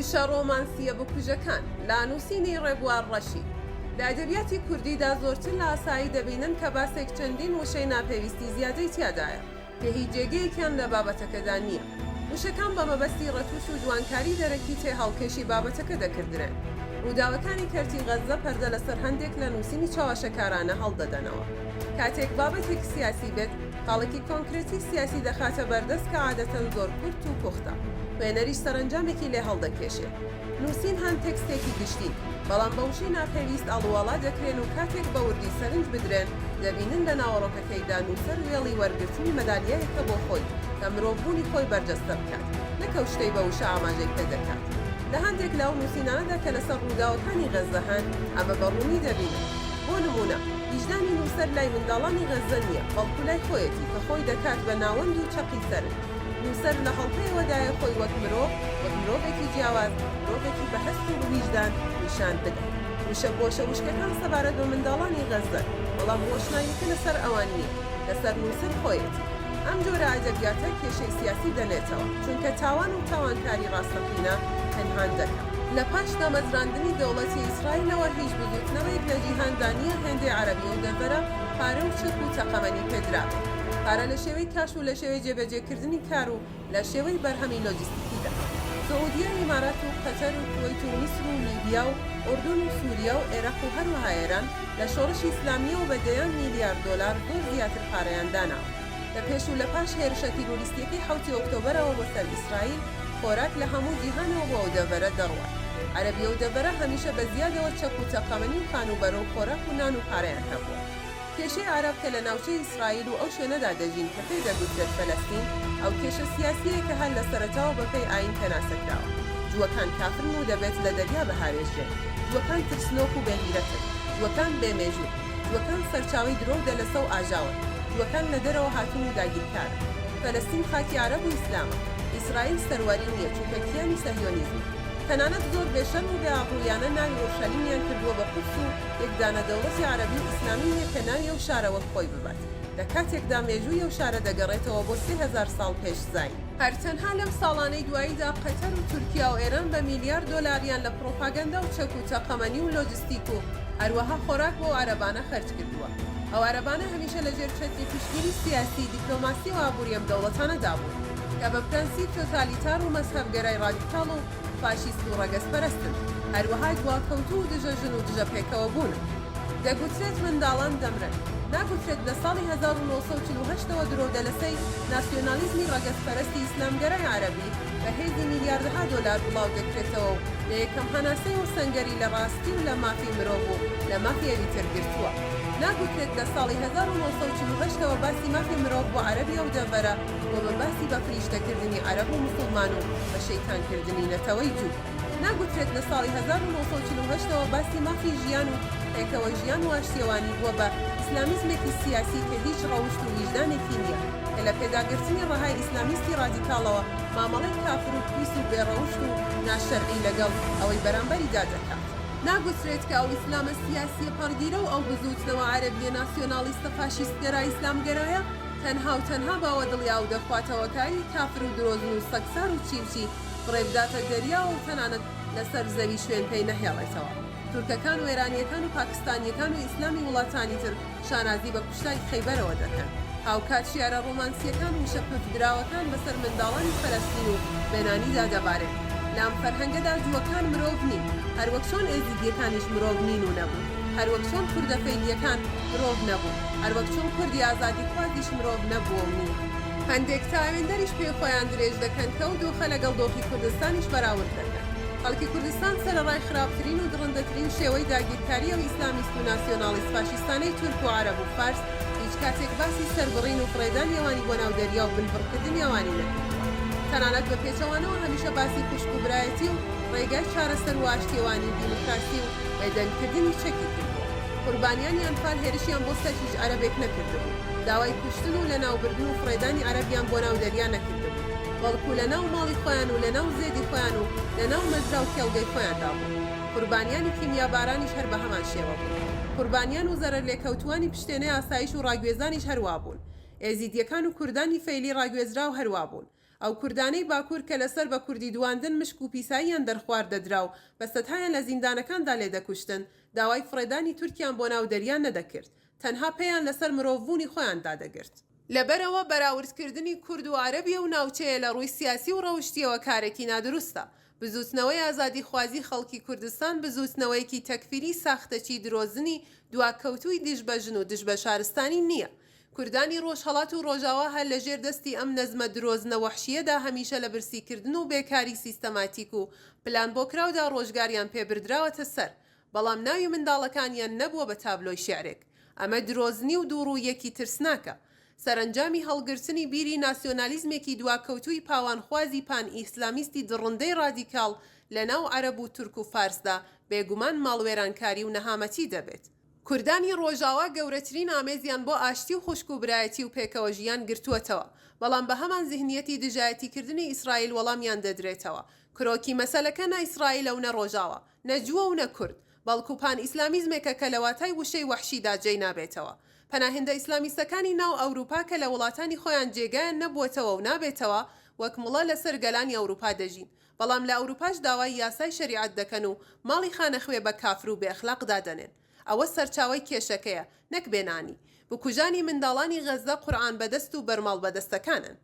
وشە ڕۆمانسییە بکوژەکان، لە نووسینی ڕێبوار ڕەشید. لە ئەدەبیاتی کوردیدا زۆرتر لە ئاسایی دەبینن کە باسێک چەندین وشەی ناپێویستی زیادەی تیادایە کە هیچ جێگەیەکیان لە بابەتەکەدا نییە. وشەکان بە مەبەستی ڕەتوش و جوانکاری دەرەکی تێهەڵکێشی بابەتەکە دەکردرێن. ڕووداوەکانی کەرتی غەززە پەردە لەسەر هەندێک لە نووسینی چەواشەکارانە هەڵدەدەنەوە. کاتێک بابەتێک سیاسی بێت، خاڵێکی کۆنکرێتی سیاسی دەخاتە بەردەست کە عادەتەن زۆر کورت و پوختە، خوێنەریش سەرەنجامێکی لێ هەڵدەکێشێ. نووسین هەن تێکستێکی گشتین، بەڵام بە وشەی ناپێویست ئاڵوواڵا دەکرێن و کاتێک بە وردی سەرنج بدرێن، دەبینن لە ناوەڕۆکەکەیدا نووسەر وێڵی وەرگرتنی مەدالیایەکە بۆ خۆی کە مرۆڤبوونی خۆی بەرجەستە بکات، نەک ئەو شتەی بە وشە ئاماژەی پێ دەکات. لە هەندێک لە ئەو نووسینانەدا کە لەسەر ڕووداوەکانی غەززە هەن، ئەمە بە ڕوونی دەبینن. بۆ نموونە، ویژدانی نووسەر لای منداڵانی غەززە نییە، بەڵکو لای خۆیەتی کە خۆی دەکات بە ناوەند و چەقی سەرنج. نووسەر لە هەڵپەیەوەدایە خۆی وەک مرۆڤ، وەک مرۆڤێکی جیاواز، مرۆڤێکی بە هەست و ویژدان نیشان بدات. وشە بۆشە وشکەکان سەبارەت بە منداڵانی غەززەن، بەڵام ڕۆشناییەکە لەسەر ئەوان نییە، لەسەر نووسەر خۆیەتی. ئەم جۆرە ئەدەبیاتە کێشەی سیاسی دەنێتەوە، چونکە تاوان و تاوانکاری ڕاستەقینە پەنهان دەکات. لە پاش دامەزراندنی دەوڵەتی ئیسرائیلەوە هیچ بزووتنەوەیەک لە جیهاندا نییە هێندەی عەرەبی ئەو دەڤەرە پارە و چەک و تەقەمەنی پێ درابێت. پارە لە شێوەی کاش و لە شێوەی جێبەجێکردنی کار و لە شێوەی بەرهەمی لۆجستیکیدا. سعودیە، ئیمارات و قەتەر و کوەیت و میسر و لیبیا و ئوردون و سوریا و ئێراق و هەروەها ئێران لە شۆڕشی ئیسلامییەوە بە دەیان میلیارد دۆلار زۆر زیاتر پارەیان داناوە. لە پێش و لە پاش هێرشە تیرۆریستییەکەی حەوتی ئۆکتۆبەرەوە بۆ سەر ئیسرائیل، خۆراک لە هەموو جیهانەوە بۆ ئەو دەڤەرە دەڕوات. عەرەبی ئەو دەڤەرە هەمیشە بە زیادەوە چەک و تەقەمەنی و خانووبەرە و خۆراک و نان و پارەیان هەبووە. کێشەی عەرەب کە لە ناوچەی ئیسرائیل و ئەو شوێنەدا دەژین کە پێی دەگوترێت فەلەستین، ئەو کێشە سیاسییەیە کە هەر لە سەرەتاوە بە پێی ئایین پێناسە کراوە. جووەکان کافرن و دەبێت لە دەریا بهاوێژرێن. جووەکان ترسنۆک و بێ غیرەتن. جووەکان بێ مێژوون. جووەکان سەرچاوەی درۆ و دەلەسە و ئاژاوەن. جووەکان لە دەرەوە هاتوون و داگیرکارن. فەلەستین خاکی عەرەب و ئیسلامە. ئیسرائیل سەروەری نییە چونکە کیانی سەهیۆنیزمە. تەنانەت زۆر بێ شەرم و بێ ئابڕوویانە ناوی ئۆرشەلیمیان کردووە بە قودس و یەک دانە دەوڵەتی عەرەبی و ئیسلامی نییە کە ناوی ئەو شارە وەک خۆی ببات، لە کاتێکدا مێژووی ئەو شارە دەگەڕێتەوە بۆ 3000 ساڵ پێش زایین. هەر تەنها لەم ساڵانەی دواییدا قەتەر و تورکیا و ئێران بە میلیارد دۆلاریان لە پڕۆپاگەندە و چەک و تەقەمەنی و لۆجستیک و هەروەها خۆراک بۆ ئەو عەرەبانە خەرج کردووە. ئەو عەرەبانە هەمیشە لە ژێر چەتری پشتگیری سیاسی، دیپلۆماسی و ئابووری ئەم دەوڵەتانەدا بوون کە بە پرەنسیپ تۆتالیتار و مەزهەبگەرای ڕادیکاڵ و فاشیست و ڕەگەزپەرستن، هەروەها دواکەوتوو و دژە ژن و دژە پێکەوەبوونن. دەگوترێت منداڵان دەمرن. ناگوترێت لە ساڵی 1948 ەوە درۆودەلەسەی ناسیۆنالیزمی ڕەگەزپەرستی ئیسلامگەرای عەرەبی بە هێزی میلیاردها دۆلار بڵاو دەکرێتەوە و لە یەکەم هەناسەیەوە سەنگەری لە ڕاستی و لە مافی مرۆڤ و لە مافی ئەویتر گرتووە. ناگوترێت لە ساڵی 1948 ەوە باسی مافی مرۆڤ بۆ عەرەبی ئەو دەڤەرە بووە بە باسی بە فریشتەکردنی عەرەب و موسوڵمان و بە شەیتانکردنی نەتەوەی جوو. ناگوترێت لە ساڵی 1948 ەوە باسی مافی ژیان و پێکەوە ژیان و ئاشتیەوانی بووە بە ئیسلامیزمێکی سیاسی کە هیچ ڕەوشت و ویژدانێکی نییە کە لە پێداگرتنی ڕەهای ئیسلامیستی ڕادیکاڵەوە مامەڵەی کافر و پیس و بێ ڕەوشت و ناشەرعی لەگەڵ ئەوەی بەرامبەریدا دەکات. ناگوترێت کە ئەو ئیسلامە سیاسیە پەڕگیرە و ئەو بزووتنەوە عەرەبیە ناسیۆناڵیستە فاشیستگەرا ئیسلامگەرایە تەنها و تەنها باوە دڵی ئاو دەخواتەوە کە ئەوی کافر و درۆزن و سەگسار و چی و چی فڕێبداتە دەریاوە و تەنانەت لەسەر زەوی شوێن پێی نەهێڵێتەوە. تورکەکان و ئێرانیەکان و پاکستانیەکان و ئیسلامی وڵاتانی تر شانازی بە کوشتاری خەیبەرەوە دەکەن. هاوکات شیعرە ڕۆمانسیەکان و وشە پفدراوەکان بەسەر منداڵانی فەلەستین و بێنانیدا دەبارێت. لام فەرهەنگەدا جووەکان مرۆڤ نین، هەروەک چۆن ئێزیدیەکانیش مرۆڤ نین و نەبوون، هەروەک چۆن کوردە فەیلیەکان مرۆڤ نەبوون، هەروەک چۆن کوردی ئازادیخوازیش مرۆڤ نەبووە و نییە. هەندێک تا ئەوێندەریش پێی خۆیان درێژ دەکەن کە ئەو دۆخە لەگەڵ دۆخی کوردستانیش بەراورد دەکەن. خەڵکی کوردستان سەرەڕای خراپترین و دڕندەترین شێوەی داگیرکاری ئەو ئیسلامیست و ناسیۆناڵیست فاشیستانەی تورک و عەرەب و فارس هیچ کاتێک باسی سەربڕین و فڕێدانی ئەوانی بۆ ناو دەریا و بنبڕکردنی ئەوانی نەکردووە. تەنانەت بە پێچەوانەوە هەمیشە باسی خوشک و برایەتی و ڕێگای چارەسەر و ئاشتیەوانی و دیموکراسی و بێدەنگکردنی چەکی کردووە. قوربانیانی ئەنفال هێرشیان بۆ سەر هیچ عەرەبێک نەکردبوو، داوای کوشتن و لەناوبردن و فڕێدانی عەرەبیان بۆ ناو دەریا نەکردبوو، بەڵکو لەناو ماڵی خۆیان و لەناو زێدی خۆیان و لەناو مەزرا و کێڵگەی خۆیاندا بوون. قوربانیانی کیمیابارانیش هەر بەهەمان شێوە بوون. قوربانیان و زەرەرلێکەوتووانی پشتێنەی ئاسایش و ڕاگوێزانیش هەر وابوون. ئێزیدیەکان و کوردانی فەیلی ڕاگوێزراو هەر وابوون. ئەو کوردانەی باکوور کە لەسەر بە کوردی دواندن مشک و پیساییان دەرخوارد دەدرا و بە سەدهایان لە زیندانەکاندا لێ دەکوشتن، داوای فڕێدانی تورکیان بۆ ناو دەریا نەدەکرد. تەنها پێیان لەسەر مرۆڤبوونی خۆیان دادەگرت. لەبەرئەوە بەراوردکردنی کورد و عەرەبی ئەو ناوچەیە لە ڕووی سیاسی و ڕەوشتییەوە کارێکی نادروستە. بزووتنەوەی ئازادیخوازی خەڵکی کوردستان بزووتنەوەیەکی تەکفیری ساختەچی درۆزنی دواکەوتووی دژ بە ژن و دژ بە شارستانی نییە. کوردانی ڕۆژهەڵات و ڕۆژاوا هەر لە ژێر دەستی ئەم نەزمە درۆزنە وەحشییەدا هەمیشە لە برسیکردن و بێکاری سیستەماتیک و پلانبۆکراودا ڕۆژگاریان پێ بردراوەتە سەر بەڵام ناوی منداڵەکانیان نەبووە بە تابلۆی شیعرێک. ئەمە درۆزنی و دووڕووییەکی ترسناکە. سەرەنجامی هەڵگرتنی بیری ناسیۆنالیزمێکی دواکەوتووی پاوانخوازی پان ئیسلامیستی دڕندەی ڕادیکاڵ لە ناو عەرەب و تورک و فارسدا بێگومان ماڵوێرانکاری و نەهامەتی دەبێت. کوردانی ڕۆژاوا گەورەترین ئامێزیان بۆ ئاشتی و خوشک و برایەتی و پێکەوە ژیان گرتووەتەوە، بەڵام بە هەمان زیهنیەتی دژایەتیکردنی ئیسرائیل وەڵامیان دەدرێتەوە. کرۆکی مەسەلەکە نە ئیسرائیلە و نە ڕۆژاوا، نە جووە و نە کورد، بەڵکو پان ئیسلامیزمێکە کە لە واتای وشەی وەحشیدا جێی نابێتەوە. پەناهێندە ئیسلامیستەکانی ناو ئەوروپا کە لە وڵاتانی خۆیان جێگایان نەبووەتەوە و نابێتەوە، وەک مڵە لەسەر گەلانی ئەوروپا دەژین، بەڵام لە ئەوروپاش داوای یاسای شەریعەت دەکەن و ماڵی خانەخوێ بە کافر و بێ ئەخلاق دادەنێن. ئەوە سەرچاوەی کێشەکەیە، نەک بێ نانی. بکوژانی منداڵانی غەززە قورعان بەدەست و بەرماڵ بەدەستەکانن.